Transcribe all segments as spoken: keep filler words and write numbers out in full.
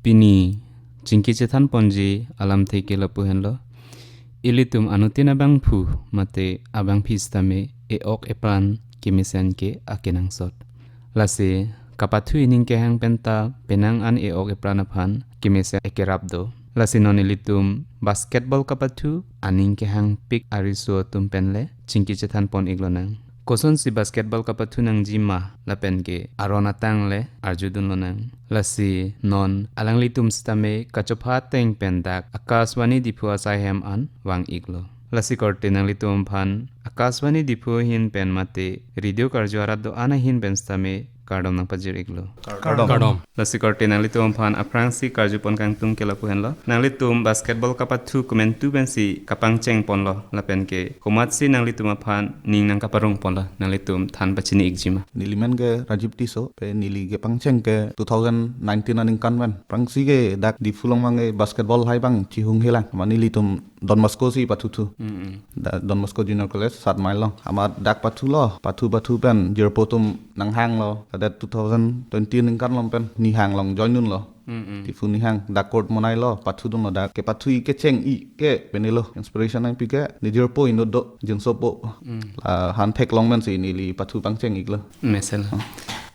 Pini chingki chethan ponji alamthe ke lapu henlo. Ilitum anuttin abangphu mate abangpi sitame e-ok epran kemesen ke akenangsot. Lasi kapathu ining kehang penta penang an e-ok epran aphan kemesen ekerap do. Lasi non ilitum basketball kapathu aning kehangpik ariso atum pen le chingki chethan pon iklonang. Kosonsi basketball kapathu nangji ma lapen ke aron atang le arjudun lonang. Lasi non alanglitum sitame kachopha ateng pen dak Akashvani Diphu asai hem an vang iklo. Lasi korte nanglitum aphan Akashvani Diphu ahin pen mate radio karju arat do-an ahin pen sitame kardom nangpajir iklo. Kardom. Kardom. Lasi korte nanglitum aphan aphrangsi karju pon kangtung ke lapu henlo. Nanglitum basketball kapathu komantu pensi kapangcheng ponlo lapen ke komatsi nanglitum aphan ning nangkaparong ponlo, nanglitum than pachini ikji ma? Neli men ke Rajiv Tisso, pe neli kepangcheng ke two thousand nineteen aningkan pen. Aphrangsi ke dak Diphu along abang ke basketball lahai abang chihung helang. Mane nelitum Don Bosco si pathuthu. Mm-mm. Da-, Don Bosco Junior College, Satmail along. Amat dak pathulo, pathu pathu pen jirpo atum nanghanglo. Ladak two thousand twenty aningkan along pen Nihang along join dunlo. Mm-mm. Diphu Nihang, dak court monailo, pathudunlo dak. Kepathu-i kecheng-i ke penelo. Inspiration nangpi ke ne jirpo inut do, jinsopo. Mm. La han theklong pensi neli pathu pangcheng iklo. Mesen lo. Oh.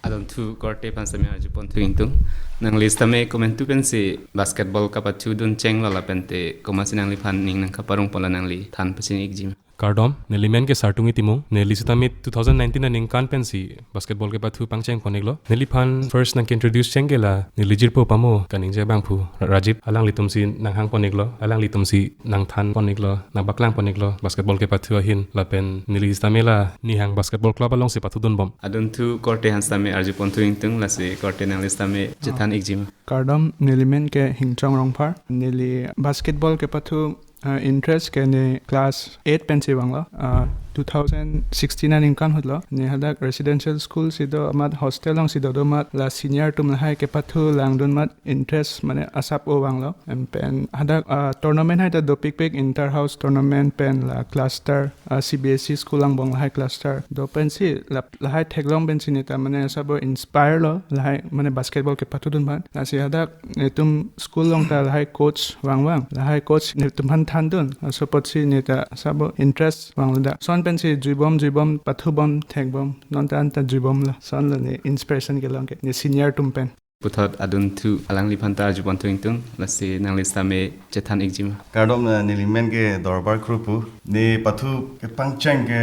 Adon thu korte aphan sitame arju pon thu ingtung. Nangli sitame komantu pensi basketball kapathudun chenglo lapen te komatsi nangliphan ning nangkaparong ponlo, nangli than pachini ikji ma? Kardom, neli men ke Sartungi Timung. Neli sitame two thousand nineteen aningkan pensi basketball kepathu pangcheng pon iklo. Neliphan first nangke-introduce cheng ke la neli jirpo pamo kaningje abangphu Rajiv, alanglitumsi nanghang pon iklo, alanglitumsi nangthan pon iklo, nangpaklang pon iklo basketball kepathu ahin, lapen neli sitame la Nihang Basketball Club alongsi pathudun bom. Adon thu korte aphan sitame arju pon thu ingtung, lasi korte nangli sitame chethan ikji ma? Kardom, neli men ke Hingchong Rongphar. Neli basketball kepathu, uh, interest ke ne class eight pensi vanglo. Uh, two thousand sixteen aningkan ahutlo. Ne hadak residential school si do amat hostel alongsi dodo amat la senior atum lahai kepathu langdun amat interest mane asap o vanglo. Em pen hadak, ah, tournament hai ta dopikpik, inter house tournament pen la cluster, ah, C B S E school angbong lahai cluster do pensi la, lahai theklong pensi neta mane asap o inspire lo, lahai mane basketball kepathudun aphan. Lasi hadak netum school along ta lahai coach vangvang, lahai coach netum aphan thandun, laso apotsi neta asap o interest vanglo dak. Lason pensi juibom juibom pathubom thekbom, non ta anta juibomlo. Lasonlo ne inspiration kelong ke ne senior atum pen. Puthot adon thu alangliphan ta arju pon thu ingtung, lasi nangli sitame chethan ikji ma? Kardom, eh, neli men ke Dorbar Kro pu. Ne pathu kepangcheng ke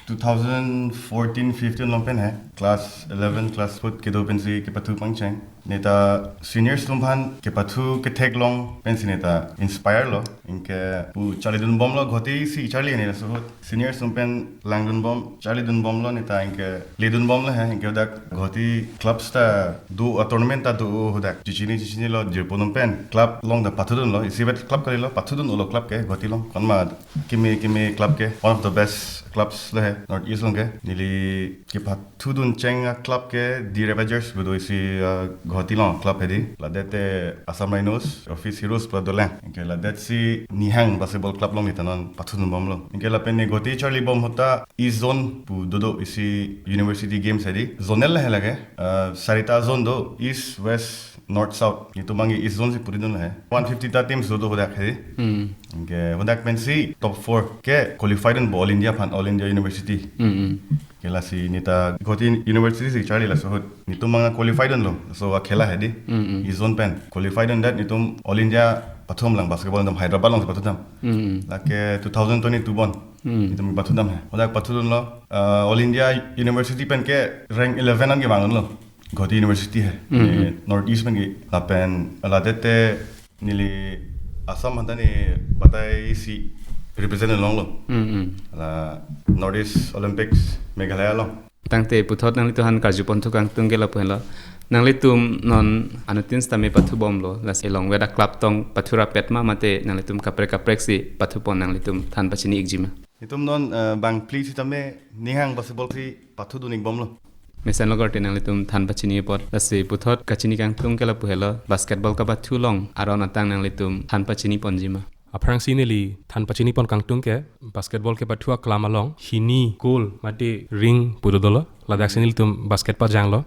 two thousand fourteen fifteen along pen he. Class eleven, class four kedo pensi kepathu pangcheng. Neta seniors atum aphan kepathu ketheklong pensi neta inspire lo. Anke pu charlidun bomlo, Guwahati si charli ne laso ahut. Seniors atum pen langdun bom, charlidun bomlo, neta anke ledun bomlo he, anke hadak Guwahati clubs ta do, a tournament ta do hadak. Chechini chechinilo jirpo atum pen club along ta pathudunlo, isivet club kalilo, pathudun-olo club ke Guwahati along. Konma kimi kimi club ke, one of the best clubs lo he North East along ke. Neli kepathudun cheng a club ke The Ravagers pu do isi, uh, Guwahati along club hedi. Ladet te Assam Rhinos, Office Heroes pu dolang. Anke ladet si Nihang Basketball Club along neta non pathudun bomlo. Anke lapen ne Guwahati charli bom ahut ta East Zone pu dodo isi university games hedi. Zonal he lake. Uh, sarita zone do, East, West, North, South. Netum abang ke East Zone si puridunlo he. One fifty ta teams dodo hadak hedi. Hmm. Anke hadak pensi top four ke qualify dunpo All India aphan, All India University. Hmm, hmm. Ke lasi neta Guwahati University si charli laso ahut. Netum abang qualify dunlo. Laso akhela hedi. Hmm, hmm. East Zone pen qualify dundet netum All India pathumlang basketball netum Hyderabad alongsi pathudam. Hmm, hmm. Lake two thousand twenty-two bon. Hmm. Netum pathudam he. Hadak pathudunlo. Uh, All India University pen ke rank eleven an kevangdunlo. Guwahati University he. Hmm. Eh, North East pen ke. Lapen ladet te neli Assam aphan ta ne batai isi represent longlo. Hmm, hmm. La North East Olympics Meghalaya along. Tangte puthot nanglitum aphan karju pon thu kangtung ke lapu henlo. Nanglitum non anuttin sitame pathu bomlo, lasi longveda club tong pathu rapet ma mate nanglitum kaprek kaprek si pathu pon, nanglitum than pachini ikji ma? Netum non, eh, bangphli sitame Nihang Basketball si pathudun ik bomlo. Mesenlo korte nanglitum than pachini apot, lasi puthot kachini kangtung ke lapu helo, basketball kapathu along aron atang nanglitum than pachini ponji ma? Aphrangsi neli than pachini pon kangtung ke basketball kepathu aklam along hini goal mate ring pu dodolo. Ladak si nelitum basket pajanglo.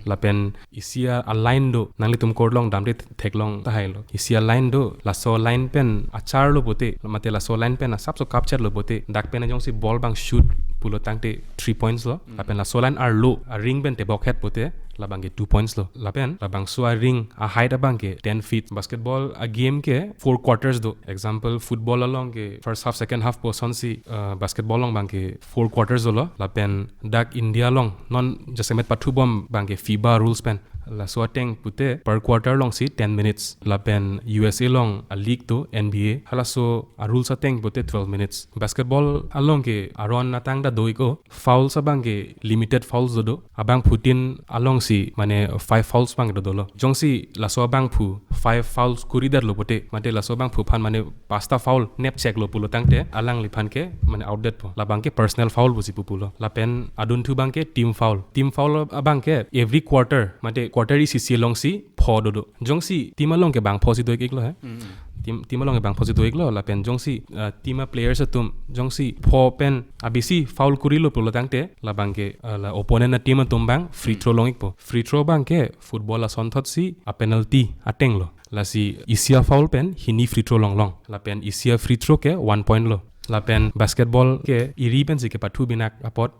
Lapen isi a-line do, nanglitum court along damde theklong tahai lo. Isi a-line do, laso line pen achar lo pote, mate laso line pen asapso kapchet lo pote, dak pen jongsi ball abang shoot pulo tangte three points lo. Lapen laso line arlo, a-ring pen tebokhet pote, labangke two points lo. Lapen labangso a-ring a-height abangke ten feet. Basketball a-game ke four quarters do. Example, football along ke first half, second half pu asonsi, uh, basketball along abangke four quarters dolo. Lapen dak India along non jasemet pathubom abangke FIBA rules pen, laso ateng pute per quarter alongsi ten minutes. Lapen U S A along a-league do, N B A. Halaso a-rules ateng pute twelve minutes. Basketball along ke aron atang ta do-iklo. Fouls abangke limited fouls do do. Abangphutin alongsi mane five fouls abang do dolo. Jongsi laso abangphu five fouls kuri det lo pote, mate laso abangphu aphan mane pasta foul nepchek lo pulo tangte, alangliphan ke mane out det po. Labangke personal foul pusi pupulo. Lapen adunthu abangke team foul. Team foul abangke every quarter, mate quarter isi isi alongsi pho do do. Jongsi team along ke bangpho si do-iklo he. Team, team along ke bangpho si do-iklo, lapen jongsi, uh, team a-players atum jongsi pho pen abisi foul kurilo pulo tangte, labangke, uh, la opponent a-team atum abang free throw long-ikpo. Free throw abangke football asonthotsi a-penalty ateng lo. Lasi isi a-foul pen hini free throw longlong. Lapen isi a-free throw ke one point lo. Lapen basketball ke eri pensi kepathu binak apot,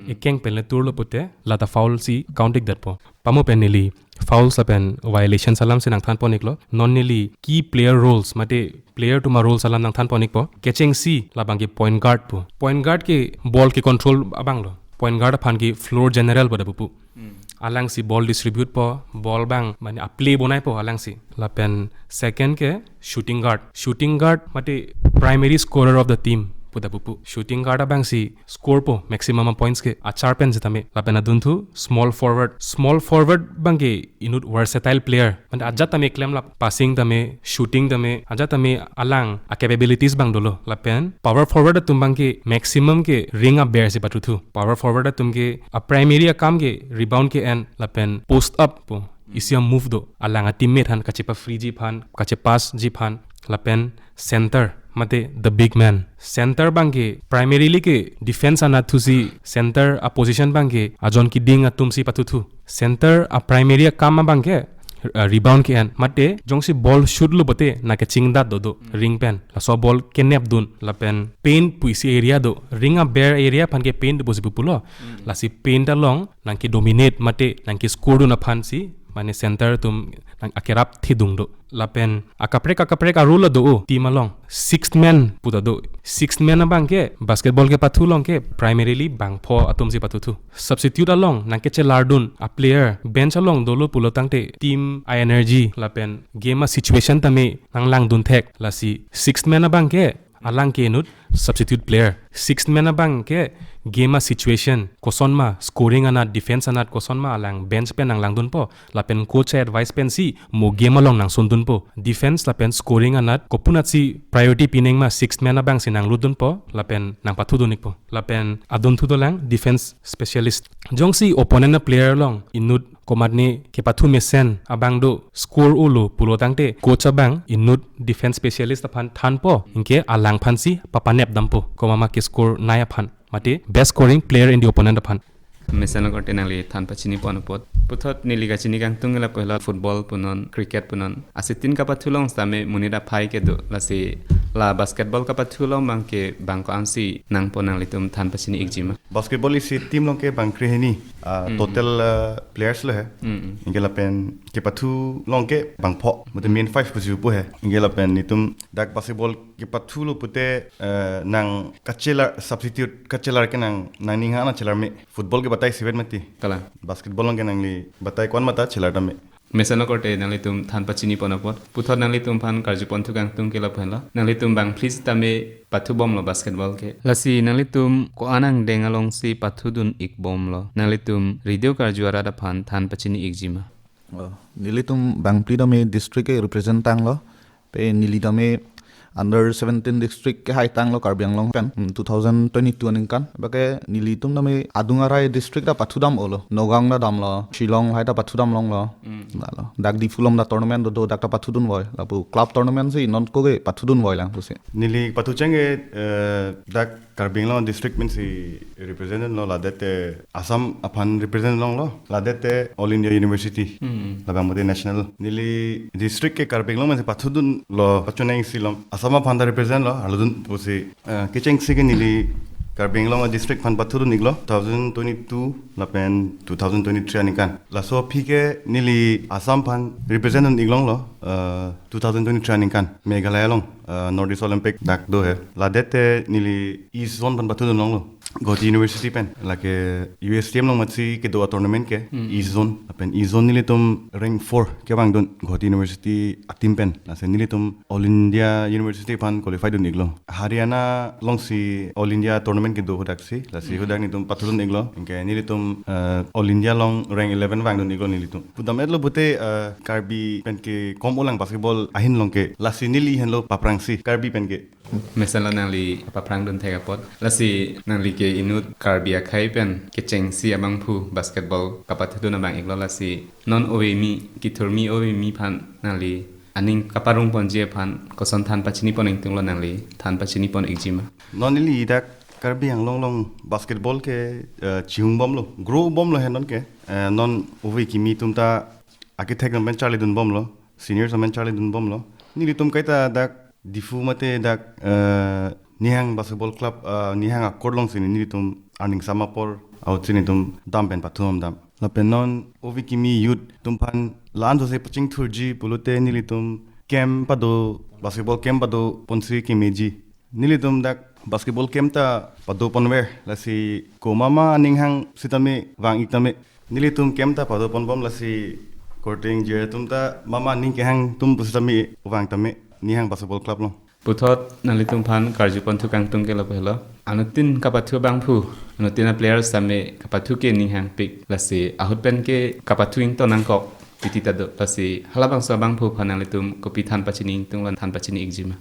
ekeng pen le turlo pote, lata foul si count-ik detpo. Pamo pen neli fouls lapen violations alam si nangthan pon-iklo. Non neli key player roles, mate player atum a-roles alam nangthan pon-ikpo. Kechengsi labangke point guard po. Point guard ke ball ke control abang lo. Point guard aphan ke floor general pu ta pupu. Alangsi ball distribute po, ball abang mane a-play bonai po alangsi. Lapen second ke shooting guard. Shooting guard mate primary scorer of the team pu ta pupu. Shooting guard abangsi score po maximum points ke achar pen setame. Lapen adunthu small forward. Small forward abangke inut versatile player. Mane ajat tame klemlap, passing tame, shooting tame, ajat tame alang a-capabilities abang dolo. Lapen power forward atum abangke maximum ke ring aber si pathuthu. Power forward atum ke a-primary akam ke rebound ke-en lapen post up po. Isi a-move do. Alang a-teammate aphan kachepa-freeji aphan, kache-passji aphan. Lapen center mate the big man. Center abangke primarily ke defense anat thusi center a-position abangke ajon kiding atum si pathuthu. Center a-primary akam abangke, uh, rebound ke-en. Mate jongsi ball shoot lo pote nangkechingdat do do ring pen. Laso ball kenepdun lapen paint pu isi area do. Ring aber area aphan ke paint do pusi pupulo. Lasi paint along nangke-dominate mate nangke-score dun aphansi mane center atum nang akerap thedung do. Lapen akaprek akaprek a-role do-o team along. Sixth man pu ta do. Sixth man abangke basketball kepathu along ke primarily bangpho atum si pathuthu. Substitute along nangkechelardun a-player bench along dolo pulo tangte team a-energy lapen game a-situation tame nanglangdun thek. Lasi sixth man abangke alang ke inut substitute player. Sixth man abangke game a-situation kosonma, scoring anat, defense anat kosonma alang bench pen nanglangdunpo. Lapen coach a-advice pensi mo game along nangsundunpo. Defense lapen scoring anat kopunatsi priority pinangma sixth man abangsi nanglutdunpo lapen nangpathudun-ikpo. Lapen adunthu dolang defense specialist. Jongsi opponent a-player along inut komatne kepathu mesen abang do, score olo pulo tangte coach abang inut defense specialist aphan thanpo, anke alangphansi papanep dampo, komat ma ke-score nai aphan mate best scoring player in the opponent aphan. Mesen lo korte nangli than pachini pon apot. Puthot neli kachini kangtung ke lapu helo football punon, cricket punon. Asitin kapathu along setame monit aphai kedo. Lasi la basketball kapathu along abangke bang ko-ansi nangpo, nanglitum than pachini-ikjima? Basketball isi team along ke bang krehini, ah, total, ah, players lo he. Anke lapen kepathu along ke bangpho. Mate main five pusi pupo he. Anke lapen netum dak basketball kepathulo pute, eh, nang kachelar, substitute kachelar ke nang, nangning hang an chelar me? Football ke batai seven mati. Kalang. Basketball along ke nangli batai ko-an mata chelar tame? Mesen lo korte nanglitum than pachini pon apot. Puthot nanglitum aphan karju ponthu kangtung ke lapu henlo. Nanglitum bang phli setame pathubomlo basketball ke? Lasi nanglitum ko-an angdeng alongsi pathudun-ikbomlo? Nanglitum radio karju arat aphan than pachini-ikjima? Oh, nelitum bang phli tame district ke represent tanglo. Pe neli tame, under seventeen district kehaitanglo Karbi Anglong pen, hmm, two thousand twenty-two aningkan. Bake nelitum tame adung arai district ta pathudam-olo. Nagaon ta damlo, Shillong hai ta pathudam longlo. Hmm. Lalo. Dak Diphu along ta tournament do, do dak ta pathudunvoi. Lapu club tournament si non koke pathudunvoi lang pusi. Neli pathucheng ke, eh, dak Karbi Anglong district pensi represent lo, ladak te Assam aphan represent longlo, ladak te All India University. Hmm. Labang mate national. Neli district ke Karbi Anglong pensi pathudunlo, pachuneng si lom. Assam aphan ta represent lo, arlodun pusi, eh, kechengsi ke neli Karbi Anglong district aphan pathudun-iklo, two thousand twenty-two lapen two thousand twenty-three aningkan. Laso aphi ke neli Assam aphan represent dun-ik longlo, eh, two thousand twenty-three aningkan Meghalaya along, eh, North East Olympic dak do he. Ladak te neli East Zone aphan pathudun longlo, Guwahati University pen. Lake U S T M along matsi kedo a-tournament ke, hmm, East Zone. Lapen East Zone nelitum rank four kevangdun Guwahati University a-team pen. Lasi nelitum All India University aphan qualify dun-iklo. Haryana alongsi All India tournament kedo hadak si, lasi, hmm, hadak nelitum pathudun-iklo. Anke nelitum, eh, All India along rank eleven vangdun-iklo nelitum. Pudam-etlo pute, eh, Karbi pen ke kom-olang basketball ahin along ke. Lasi neli henlo paprangsi Karbi pen ke. Mesenlo nangli paprangdun thek apot. Lasi nangli ke inut Karbi akhei pen kechengsi abangphu basketball kapathudun abang-iklo, lasi non ove kimi, kethurmi ove kimi aphan nangli aning kaparong ponji aphan koson than pachini pon ingtunglo, nangli than pachini pon-ikji ma? Non neli dak Karbi Anglong along basketball ke, eh, chihung bomlo, grow bomlo he non ke. Eh, non ove kimi atum ta akethek amen charlidun bomlo, seniors amen charlidun bomlo. Nelitum kaita dak Diphu mate dak, eh, Nihang Basketball Club, eh, Nihang a-court alongsi nelitum aning sama apor ahut si nelitum dam pen pathudam. Lapen non ove kimi youth atum aphan la-an jose pachingthurji pulote nelitum camp pado, basketball camp pado ponsi kemeji. Nelitum dak basketball camp ta pado ponver, lasi komat ma aning hang sitame vang-ik tame. Nelitum camp ta pado pon bom, lasi korte ingjir atum ta mama aning kehang atum pusitame vang tame Nihang Basketball Club along. Puthot nanglitum aphan karju ponthu kangtung ke lapu helo. Anuttin kapathu abangphu, anuttin a-players tame kapathu ke ning hangpik, lasi ahut pen ke kapathu ington nangkok titi ta do. Lasi halabangso abangphu aphan nanglitum kopi than pachini ingtunglo, than pachini-ikji ma?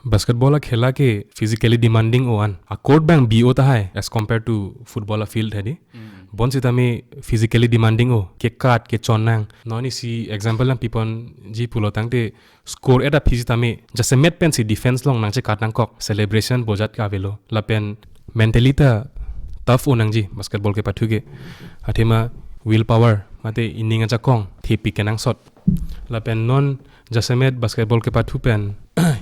Basketball akhela ke physically demanding o an. A-court abang bi-o tahai as compared to football a-field hedi. Hmm. Bonsitame physically demanding o, kekat kechon nang. Non isi example nangpi ponji pulo tangte score et aphi sitame jasemet pensi defense along nangchekat nangkok, celebration bojat ke avelo. Lapen mentally ta tough o nangji basketball kepathu ke. Athema will power mate ining ajakong thepik kenangsot. Lapen non jasemet basketball kepathu pen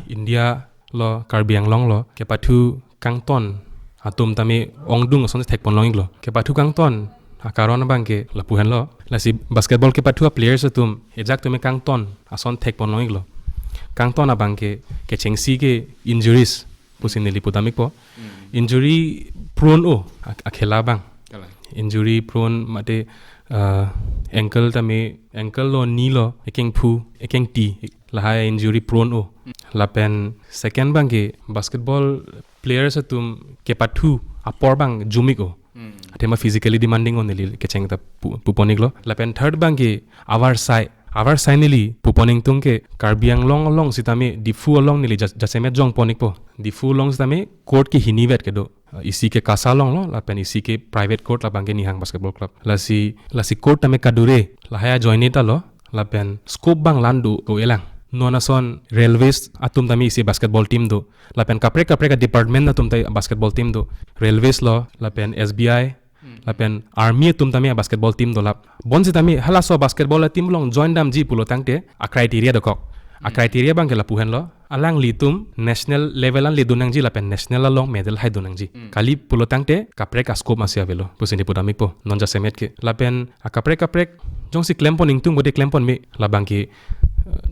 India lo, Karbi Anglong lo, kepathu kangton atum tame ongdung ason thek pon long-iklo. Kepathu kangton akaron abang ke lapu henlo. Lasi basketball kepathu a-players atum ejak tame kangton ason thek pon long-iklo. Kangton abang ke kechengsi ke injuries pusi neli pudam-ikpo. Hmm. Injury prone o ak-, akhela abang. Kalang. Injury prone mate, uh, ankle tame, ankle lo, knee lo, ekengphu, ekengti, lahai injury prone o. Hmm. Lapen second abang ke basketball players atum kepathu apor abang jumik o. Hmm. Athema physically demanding o neli kecheng ta pu-, pu pon-iklo. Lapen third abang ke avarsai. Avarsai neli pu pon ingtung ke Karbi Anglong along sitame Diphu along neli jas-, jasemet jong pon-ikpo. Diphu along sitame court ke hini vet kedo. Isi ke KASA along lo, lapen isi ke private court labang ke Nihang Basketball Club. Lasi, lasi court tame kadure, lahai ajoine ta lo, lapen scope abang la-an do, do-elang. Non ason railways atum tame isi basketball team do. Lapen kaprek kaprek a-department atum ta basketball team do. Railways lo, lapen S B I, hmm, lapen army atum tame basketball team do lap. Bonsitame halaso basketball a-team along join damji pulo tangte a-criteria dokok. Hmm. A-criteria abang ke lapu henlo. Alanglitum national level an ledun nangji lapen national along medal haidun nangji. Hmm. Kali pulo tangte kaprek a-scope masi avelo pusi neli pudam-ikpo non jasemet ke. Lapen akaprek kaprek jongsi klem pon ingtung bode klem pon me, labang ke, eh,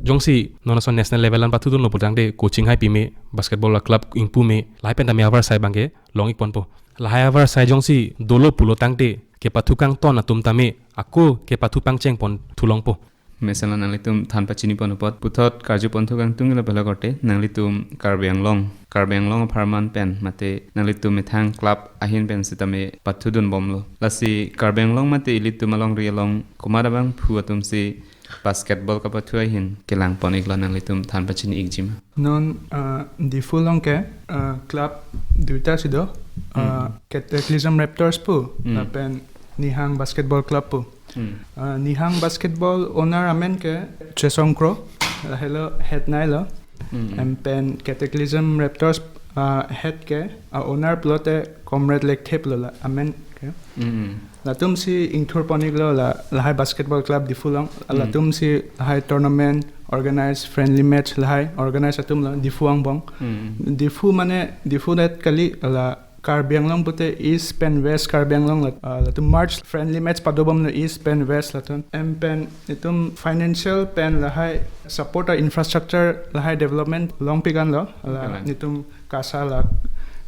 jongsi non ason national level an pathudunlo pulo tangte coaching hai pime, basketball a-club ingpu me, lahai pen tame avarsai abang ke long-ik ponpo. Lahai avarsai jongsi dolo pulo tangte kepathu kangton atum tame ako kepathu pangcheng pon thu longpo. Mesenlo nanglitum than pachini pon apot, puthot karju ponthu kangtung ke lapu helo korte, nanglitum Karbi Anglong, Karbi Anglong apharman pen mate nanglitum methang club ahin pen sitame pathudun bomlo. Lasi Karbi Anglong mate ilitum alongri along komat abangphu atumsi basketball kapathu ahin kelang pon iklo, nanglitum than pachini ikji ma? Non, ah, Diphu along ke, ah, club duita si do, ah, Cataclysm Raptors pu, Hmm. lapen Nihang Basketball Club pu. Hmm. Ah, Nihang Basketball owner amen ke Chesong Kro, lahelo head nailo. Hmm. Em pen Cataclysm Raptors, ah, head ke, ah, owner pulote Comrade Lekthe pulo la amen ke. Hmm. Latum si ingthur pon iklo la, lahai basketball club Diphu along, Hmm. latum si lahai tournament organize, friendly match lahai organize atum la Diphu angbong. Hmm. Diphu mane, Diphu det kali, la Karbi Anglong pute East pen West Karbi Anglong la, ah, latum merge friendly match padobomlo East pen West latum. Em pen itum financial pen lahai support a infrastructure lahai development longpik anlo. La Kalang. Nitum KASA la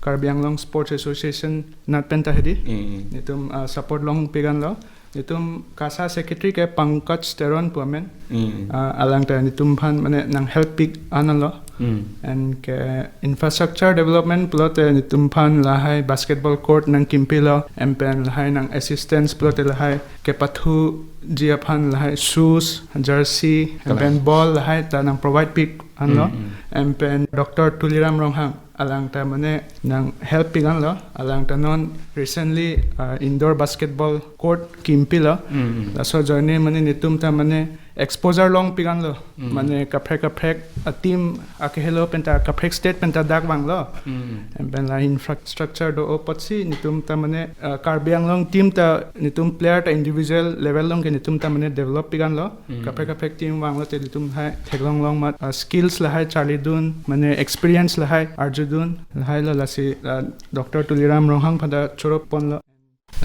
Karbi Anglong Sports Association nat pen ta hedi. Hmm. Nitum, ah, support longpik anlo. Nitum KASA secretary ke Pankaj Teron pu amen. Hmm. Ah, alang ta nitum aphan mane nang help pik anlo. Hmm. Anke infrastructure development pulote nitum aphan lahai basketball court nangkim pilo, em pen lahai nang assistance pulote lahai kepathuji aphan lahai shoes, jersey, em Kalang. pen ball lahai ta nang provide pik anlo. Hmm, hmm. Em pen Doctor Tuliram Ronghang alang ta mane nang help pik anlo, alang ta non recently, ah, indoor basketball court kim pilo. Hmm, hmm. Laso ajoine mane nitum ta mane exposure longpik anlo. Hmm. Mane kaprek kaprek a team akehelo pen ta kaprek state pen ta dak vanglo. Hmm. Em pen la infrastructure do apotsi nitum ta mane, ah, Karbi Anglong team ta nitum player ta individual level along ke nitum ta mane develop pik anlo. Hmm. Kaprek kaprek team vanglote nitum hai theklong long mat, ah, skills lahai charlidun, mane experience lahai arjudun, lahailo lasi, ah, Doctor Tuliram Ronghang aphan ta choro ponlo.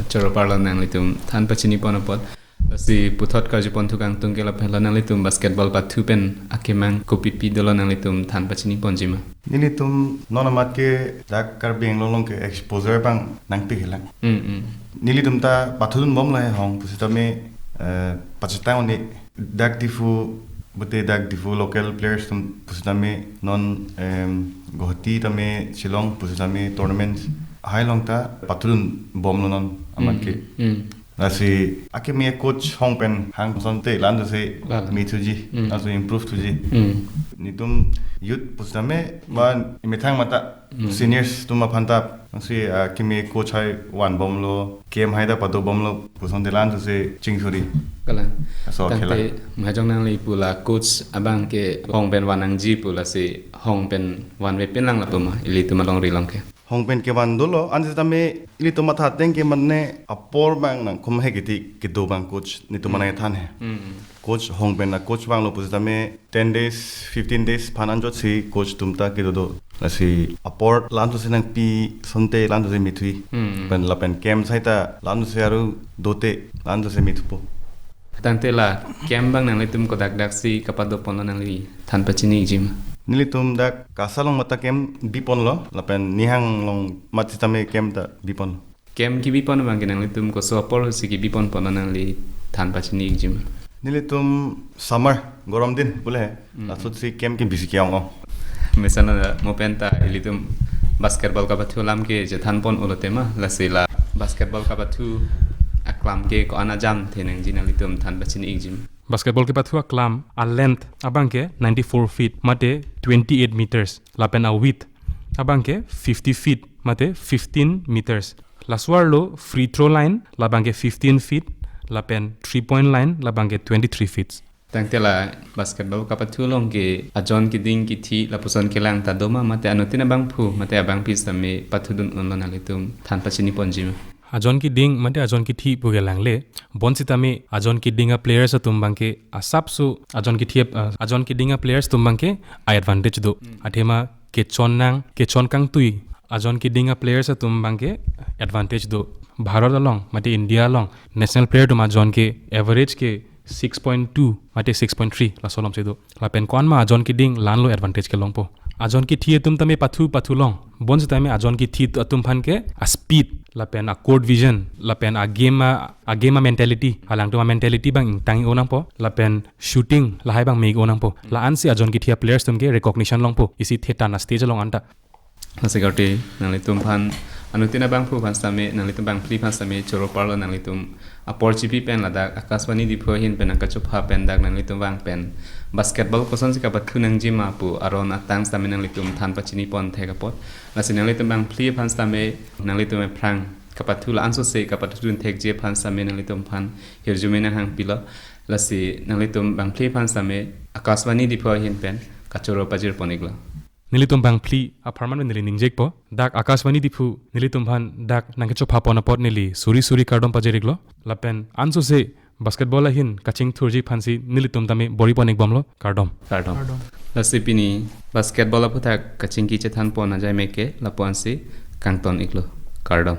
Choro parlo nanglitum than pachini pon apot. Lasi puthot karju pon thu kangtung ke lapen lo, nanglitum basketball pathu pen akemang kopipi dolo, nanglitum than pachini ponji ma? Nelitum non amat ke dak Karbi Anglong along ke exposure abang nangpik helang. Hmm, hmm. Nelitum ta pathudunbomlo he hong pusitame, eh, pachetang un-e dak Diphu, pute dak Diphu local players atum pusitame non, em, Guwahati tame Shillong pusitame tournament lahai along ta pathudunbomlo non amat ke. Hmm, hmm. Lasi akimi coach hong pen hang sonte la-an dose Bala. mithuji, Hmm. laso improve thuji. Hmm. Nitum youth pusitame ba imethang mata Hmm. seniors atum aphan ta si, ah, kimi coach hai vanbomlo, camp hai ta padobomlo, puson te la-an dose chingthuri. Kalang. Laso Tangte khela. Mahajong nangli pu la coach abang ke hong pen van nangji pu, lasi hong pen vanve pin lang lapu ma ilitum alongri along ke? Hong pen kevan dolo, ansi tame ilitum matha ateng ke mane apor abang nangkhum he kiti kedo abang coach nitum Hmm. mane than he. Hmm. Coach hong pen a coach vanglo pusitame ten days, fifteen days aphan anjot si coach atum ta kedo do. Lasi apor la-an dose nangpi sonte la-an dose mithui. Hmm. Pen lapen camp sai ta la-an dose aru dote la-an dose mithupo. Tangte la camp abang nanglitum kodak dak si kapado ponlo, nangli than pachini ikji ma? Nelitum dak KASA along mata camp bi ponlo, lapen Nihang along mat sitame camp ta bi ponlo. Camp kebi pon abang ke nanglitum koso apor si kebi pon ponlo, nangli than pachini ikji ma? Nelitum summer, gorom din pule he. Hmm. Laso si camp ke bisi ke-ong-ong. Mesen na mo pen ta ilitum basketball kapathu alam ke chethan pon ulo tema, lasi la basketball kapathu aklam ke ko-an ajamthe nangji, nanglitum than pachini ikji ma? Basketball kepathu aklam a length abang ke ninety-four feet, mate twenty-eight meters. Lapen a width abang ke fifty feet, mate fifteen meters. Laso arlo free throw line labang ke fifteen feet, lapen three point line labang ke twenty-three feet. Tangte la basketball kapathu along ke ajon keding kethi lapuson kelang ta do ma, mate anuttin abangphu mate abangpi sitame pathudun unlo, nanglitum than pachini ponji ma? Ajon keding mate ajon kethi pu kelang le, bonsitame ajon keding a players atum abang ke asapso ajon kethi, ah, ajon keding a players atum abang ke a advantage do. Hmm. Athema kechon nang, kechon kangtui ajon keding a players atum abang ke advantage do. Bharat along mate India along national player atum ajon ke average ke six point two mate six point three laso along si do. Lapen ko-an ma ajon keding la-an lo advantage kelongpo. Ajon kethi atum tame pathu pathu long. Bonsitame ajon kethi atum aphan ke a speed, lapen a court vision, lapen a game a, a game a mentality, alangtum a mentality abang ingtang ik-o nangpo, lapen shooting lahai abang me ik-o nangpo. La-an si ajon kethi a players atum ke recognition longpo isi thetan a stage along anta. Lasi korte nanglitum aphan, anuttin abangphu aphan sitame, nanglitum bangphli aphan sitame choro parlo, nanglitum apor chipi pen ladak Akashvani Diphu ahin pen nangkachopha pen dak nanglitum vang pen basketball kosonsi kapathu nangji ma pu aron atang sitame nanglitum than pachini pon thek apot. Lasi nanglitum bangphli aphan sitame nanglitum aphrang kapathu la-an sose kapathu dun thekji aphan sitame nanglitum aphan hirjume nanghang pilo. Lasi nanglitum bangphli aphan sitame Akashvani Diphu ahin pen kachoro pajir pon iklo. Nelitum bangphli apharman neli ningjekpo. Dak Akashvani Diphu nelitum aphan dak nangkachopha pon apot neli suri suri kardom pajir iklo. Lapen ansose basketball ahin kachingthurji aphansi nelitum tame bor-i pon ikbomlo. Kardom. Kardom. Kardom. Lasi pini basketball aphuthak kachingki chethan pon ajai meke lapu-ansi kangton iklo. Kardom.